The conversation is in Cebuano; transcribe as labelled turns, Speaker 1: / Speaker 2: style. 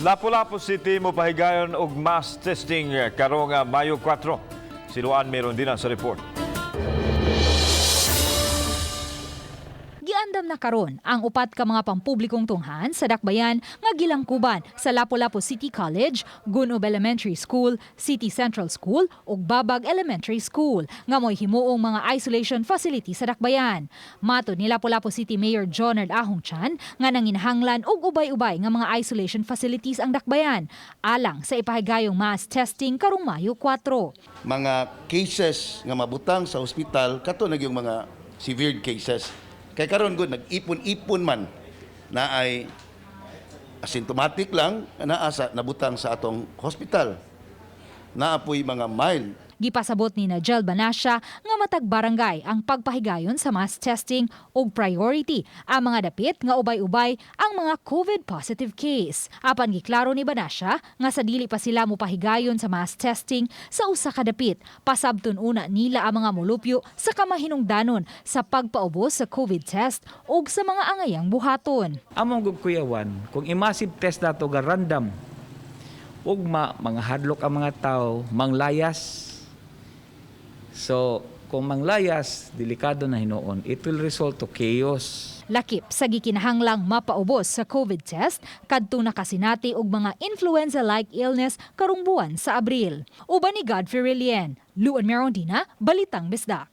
Speaker 1: Lapu-Lapu City mo pahigayon og mass testing karong Mayo 4. Si Luan Merondina sa report.
Speaker 2: Giandam na karon ang upat ka mga pampublikong tunghan sa Dakbayan nga gilangkuban sa Lapu-Lapu City College, Gunob Elementary School, City Central School ug Babag Elementary School nga mo'y himuong mga isolation facility sa Dakbayan. Matod ni Lapu-Lapu City Mayor Jonard Ahong Chan nga nanginahanglan og ubay-ubay nga mga isolation facilities ang Dakbayan alang sa ipahigayong mass testing karong Mayo 4.
Speaker 3: Mga cases nga mabutang sa ospital, kato na yung mga severe cases. Kay karon gud nag-ipon-ipon man na ay asymptomatic lang naa sa nabutang sa atong hospital. Naa poy mga mild.
Speaker 2: Gipasabot ni Najel Banasya nga matag barangay ang pagpahigayon sa mass testing ug priority ang mga dapit nga ubay-ubay ang mga COVID positive case. Apan giklaro ni Banasya nga sa dili pa sila mopahigayon sa mass testing sa usa ka dapit, pasabton una nila ang mga mulupyo sa kamahinungdanon sa pagpaubos sa COVID test ug sa mga angayang buhaton.
Speaker 4: Among gud kuyawan, kung i-massive test nato ga random, ugma mga hadlok ang mga tao, manglayas. So, kung manglayas, delikado na hinuon. It will result to chaos.
Speaker 2: Lakip sa gikinahanglang mapaubos sa COVID test kadtong nakasinati og mga influenza-like illness karong buwan sa Abril. Uban ni Godfrey Relien, Luan Merondina, Balitang Bisdak.